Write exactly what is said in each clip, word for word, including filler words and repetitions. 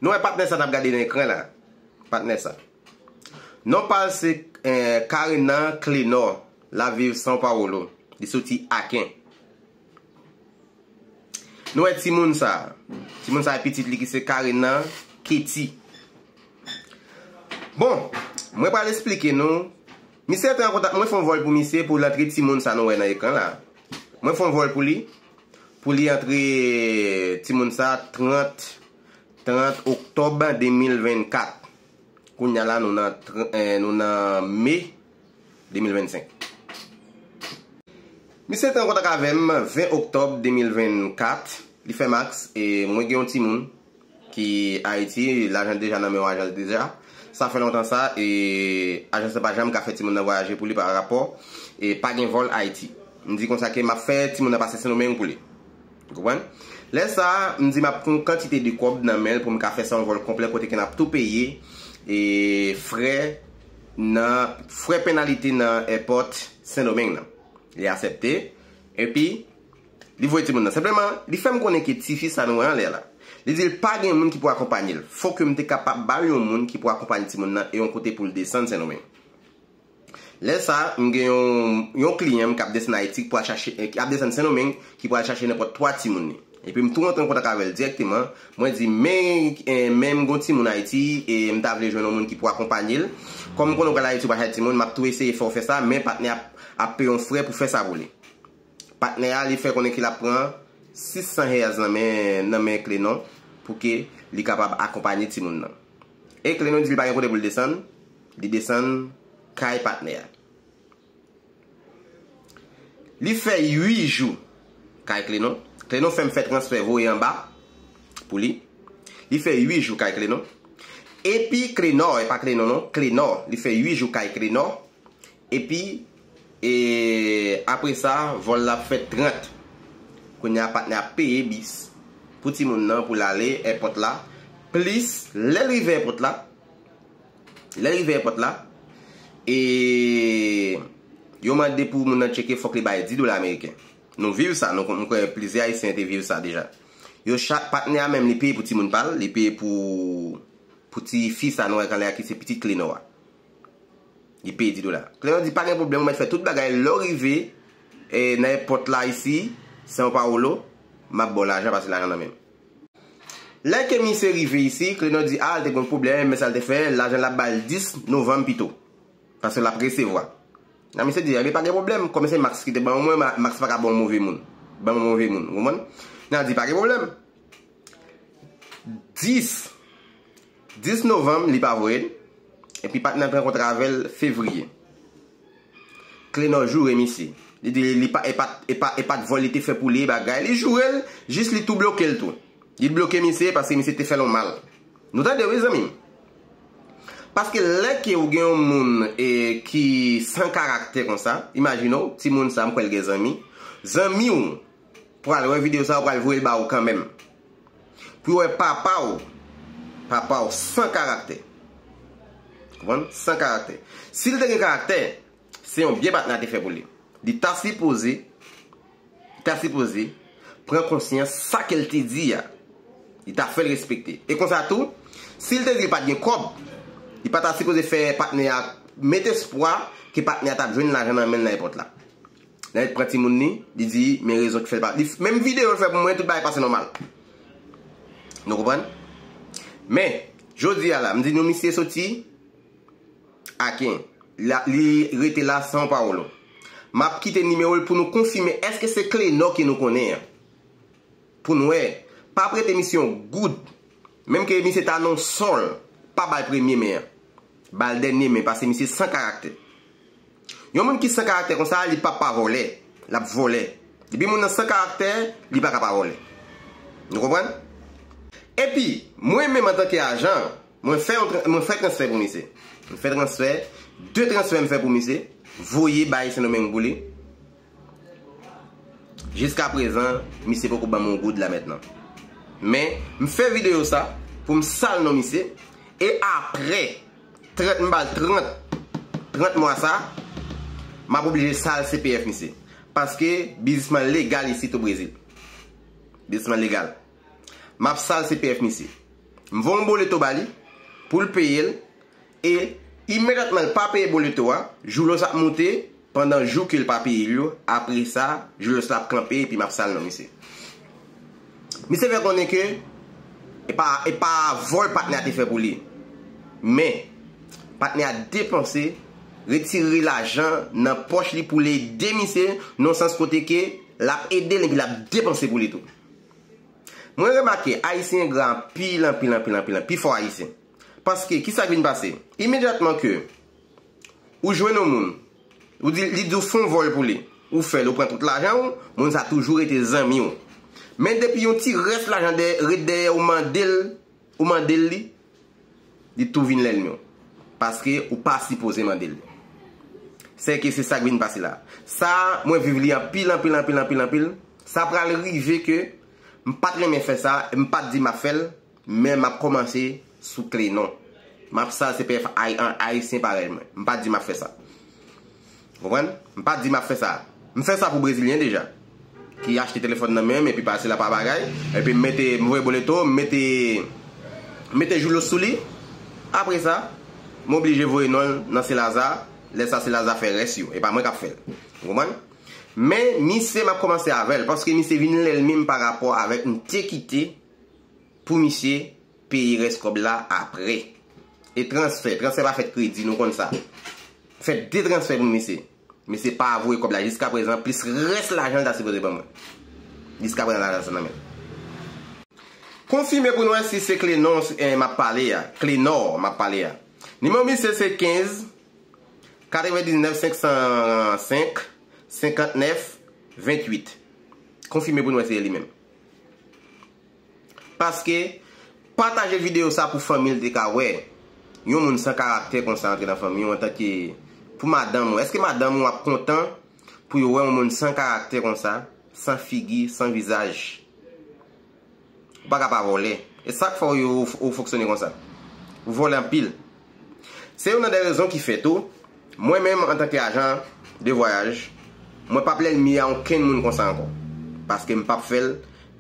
Nou wè patnè sa n ap gade nan ekran la. Patnè sa. Non pa l se eh, Karina Clenor, l ap viv São Paulo. Li soti Aken. Nou wè timoun sa. Timoun sa pitit li ki se Karina Ketty. Bon, mwen pral esplike nou. Misye antre an kontak, mwen fè yon vòl pou misye pou l antre timoun sa nou wè nan ekran la. Mwen fè yon vòl pou li. Pou li antre timoun sa trant, trant oktòb de mil vennkat. Kounye a la, nou nan, tr- eh, nou nan me de mil vennsenk. Misye te an kontak avè m ven oktòb de mil vennkat. Li fè m aks, e mwen gen yon timoun ki Ayiti, lajan deja nan men yon ajans deja. Sa fè lontan sa, e ajans la pa janm ka fè timoun nan vwayaje pou li pa rapò, e pa gen vòl Ayiti. M di konsa ke m ap fè timoun nan pase Sendomeng pou li. Ou konprann? Lè sa a, m di m ap pran yon kantite de kòb nan men l pou m ka fè sa yon vòl konplè kote ke n ap tou peye e frè nan frè penalite nan èpòt Sendomeng nan. Li aksepte. Epi, li voye timoun nan. Senpleman, li fè m konnen ke tifi sa nou wè anlè la. Li di l pa gen moun ki pou akonpanye l. Fòk yo m te kapab ba l yon moun ki pou akonpanye timoun nan e yon kote pou l desann Sendomeng. Lè sa a, m gen yon, yon kliyan m k ap desann Ayiti, ki pral chache, eh, ki ap desann Sendomeng, ki pral chache nenpòt twa timoun li. Epi m tou rantre an kontak avè l dirèkteman. Mwen di, men, eh, men m gon timoun Ayiti, e m ta vle jwenn yon moun ki pou akonpanye l. Kòm m konnen w pral Ayiti, w pa chache timoun, m ap tou eseye fè w fè sa, men patnè ap, ap peye yon frè pou fè sa pou li. Patnè a, li fè konnen ke l ap pran sis san reais nan men, nan men Klenon pou ke li kapab akonpanye timoun nan. E Klenon di li pa gen kote pou l desann, li desann kay patnè a. Li fè uit jou kay Klenon. Klenon fè m fè transfè voye anba pou li. Li fè uit jou kay Klenon. Epi Klenò, e pa Klenon non, Klenò, li fè uit jou kay Klenò. Epi, e, apre sa, vòl la ap fè trant. Kounye a, patnè a ap peye bis pou timoun nan pou l ale èpòt la. Plis, lè l rive èpòt la, lè l rive èpòt la, e yo mande pou moun nan tcheke, fòk li bay dis dola ameriken. Nou viv sa, nou, m kwè plizyè Ayisyen te viv sa deja. Yo chak, patnè a menm, li peye pou timoun pa l, li peye pou, pou ti fi sa nou wè k anlè a ki se pitit Klenò a. Li peye dis dola. Klenò di, pa gen pwoblèm, ou mèt fè tout bagay. Lè w rive, e, nan èpòt la isi, São Paulo, m ap ba w lajan, pase lajan nan men m. Lè ke misye rive isi, Klenò di, a, l te gen yon pwoblèm, men sa l te fè, lajan l ap ba l dis novanm pito. Paske l ap resevwa. Nan misye di, ebyen, pa gen pwoblèm, kòm se Max ki te ban mwen, Ma- Max pa ka ban yon move moun. Ban yon move moun, ou konprann? Nan di, pa gen pwoblèm. Dis, dis novanm, li pa voye l. Epi patnè an te rankontre avè l fevriye. Klenò joure misye. Li di li pa, e pa, e pa, e pa t vòl li te fè pou li, bagay. Li joure l, jis li tou bloke l tou. Li bloke misye paske misye te fè l yon mal. Nou tande wi, zanmi m. Paske lè ke ou gen yon moun e, ki san karaktè konsa, imajine w, timoun sa, m kwè l gen zanmi. Zanmi w pral wè videyo sa, w pral voye l ba ou kanmenm. Pou yo wè papa w, papa w san karaktè. Konprann? San karaktè. Si l te gen karaktè, se yon byen patnè a te fè pou li. Li ta sipoze, li ta sipoze pran konsyans sa ke l te di a. Li ta fè l respekte. E konsa tou, si l te di li pa t gen kòb, li pa ta sipoze fè patnè a met espwa ke patnè a t ap jwenn lajan nan men l nan èpòt la. Lè l pran timoun li, li di, men rezon ki fè l pa. Li, menm videyo l fè pou mwen, tout bagay pase nòmal. Nou konprann? Men, jodi a la, m di nou misye soti Aken. La, li rete la São Paulo. M ap kite nimewo l pou nou konfime èske se Klenò ke nou konnen an. Pou n wè, pa prete misye yon goud. Menm ke misye ta nan sòl, pa ba l premye men an. Ba l dènye men, paske misye san karaktè. Yon moun ki san karaktè konsa, li p ap pa vòlè. L ap vòlè. Depi moun nan san karaktè, li pa ka pa vòlè. Nou konprann? Epi, mwen menm antanke ajan, mwen fè yon tra- mwen fè transfè pou misye. Mwen fè transfè, de transfè m fè pou misye, voye bay Sendomeng pou li. Jiskaprezan, misye poko ban m yon goud la mentnan. Men, m fè videyo sa pou m sal non misye. E apre trant, m ba l trant, trant mwa sa, m ap oblije sal C P F misye. Paske biznisman legal isit o Brezil. Biznisman legal. M ap sal C P F misye. M voye yon boleto ba li pou l peye l. E imedyatman l pa peye boleto a, Joulos ap moute pandan jou ke l pa peye l yo. Apre sa, Joulos la ap kanpe epi m ap sal non misye. Misye fè konnen ke e pa, e pa vòl patnè a te fè pou li. Men, patnè a depanse, retire lajan nan pòch li pou l ede misye, nan sans kote ke l ap ede l epi l ap depanse pou li tou. Mwen remake, Ayisyen engra anpil, anpil, anpil, anpil, anpil, pi fò Ayisyen. Paske, kisa k vin pase? Imedyatman ke ou jwenn yon moun, ou di, li di w fè yon vòl pou li, ou fè l, ou pran tout lajan w, moun sa toujou rete zanmi w. Men depi yon ti rès lajan dèyè, ret dèyè ou mande l, ou mande l li, li tou vin lènmi w. Paske ou pa sipoze mande l li. Sèke se sa k vin pase la. Sa, mwen viv li anpil, anpil, anpil, anpil, anpil. Sa pral rive ke m pa t renmen fè sa, m pa t di m ap fè l, men m ap kòmanse sou Klenon. M ap sal C P F ay-, an Ayisyen parèy mwen. M pa t di m ap fè sa. Ou konprann? M pa t di m ap fè sa. M fè sa pou Brezilyen deja. Ki achte telefòn nan men m, epi pase la pa bagay. Epi m mete, m voye boleto, m mete, m mete Joulos sou li. Apre sa, m oblije voye non l nan Selaza. Lè sa, Selaza fè rès yo. E pa mwen k ap fè l. Ou konprann? Men, misye, m ap kòmanse avè l, paske misye vin lènmi m pa rapò avèk m te kite pou misye peye rès kòb la apre. E transfè, transfè pa fèt kredi, nou konn sa. Fè de transfè pou misye. Misye pa voye kòb la jiska prezan, plis rès lajan l ta sipoze ban mwen. Jiska prezan lajan sa nan men l. Konfime pou n wè si se Klenon, eh, m ap pale a. Klenò m ap pale a. Nimewo misye se kenz, katrevendiznèf, senk san senk, senkantnèf, venntuit. Konfime pou n wè si se li menm. Paske, pataje videyo sa pou fanmi l te ka wè. Yon moun san karaktè konsa antre nan fanmi w antanke pou madanm ou. Èske madanm ou ap kontan pou yo wè yon moun san karaktè konsa, san figi, san vizaj? Ou pa ka pa vòlè. E sa k fè w, ou, ou fonksyone konsa. Ou vòlè anpil. Se youn nan de rezon ki fè tou, mwen menm antanke ajan de vwayaj, mwen p ap lènmi a okenn moun konsa ankò. Paske m p ap fè l.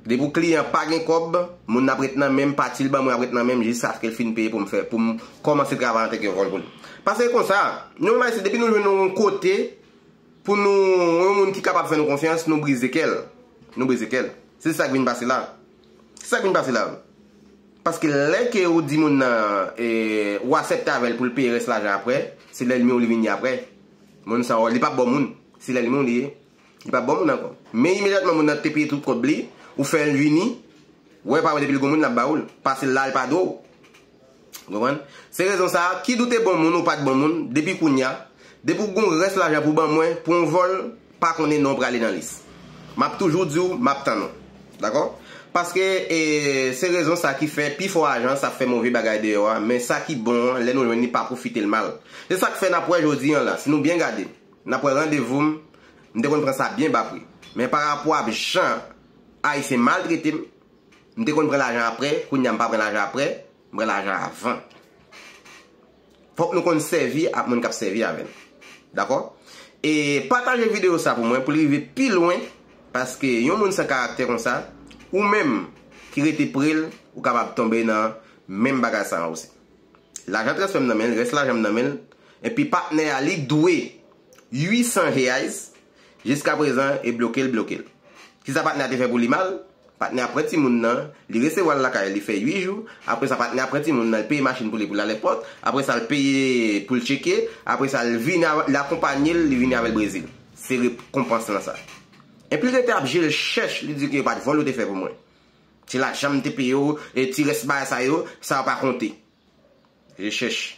Depi w kliyan pa gen kòb, moun nan ap ret nan men m, pati l ban mwen ap ret nan men m jiskaske l fin peye pou m fè, pou m kòmanse travay antanke vòl pou li. Paske konsa, nou menm Ayisyen, depi nou jwenn yon kote, pou nou, yon moun ki kapab fè nou konfyans, nou brize kè l. Nou brize kè l. Se sa k vin pase la. Se sa k vin pase la. Paske lè ke ou di moun nan, e, ou aksepte avè l pou l peye rès lajan apre, se lènmi w li vin ye apre. Moun sa, li p ap bon moun. Se lènmi w li ye. Li p ap bon moun ankò. Men imedyatman moun nan te peye tout kòb li, ou fè l vini, wè pa wè depi l gon moun l ap ba ou l. Pase l la, l pa dwe w. Ou konprann? Se rezon sa a, kidou te bon moun ou pa t bon moun, depi kounye a, depi w gon rès lajan pou ban mwen, pou yon vòl, pa konnen non w prale nan lis. M ap toujou di w, m ap tann ou. Dakò? Paske, e, se rezon sa ki fè pifò ajan sa fè move bagay deyò a, men sa ki bon an, lè nou jwenn li pa pwofite l mal. Se sa k fè n ap wè jodi an la, si nou byen gade, n ap wè randevou m, m te konn pran sa byen ba pri. Men pa rapò a jan Ayisyen maltrete m, m te konn pran lajan apre, kounye a m pa pran lajan apre, m pran lajan avan. Fòk nou konn sèvi ak moun k ap sèvi avè n. Dakò? E pataje videyo sa pou mwen, pou l rive pi lwen, paske yon moun san karaktè konsa, ou menm ki rete pre l, ou kapab tonbe nan menm bagay sa a osi. Lajan transfè m nan men l, rès lajan m nan men l, epi patnè a li dwe uit san reais, jiska prezan, e bloke l, bloke l. Kisa patnè a te fè pou li mal? Patnè a pran timoun nan, li resevwa l lakay li fè uit jou, apre sa patnè a pran timoun nan, li peye machin pou li pou l al èpòt, apre sa l peye pou l tcheke, apre sa l vini, l akonpanye l, li vini avè l Brezil. Se rekonpans lan sa. Epi l rete ap jere l chèch, li di ke yo pa t vòl yo te fè pou mwen. Se lajan m te peye yo, e ti rès bagay sa yo, sa yo pa konte. Rechèch.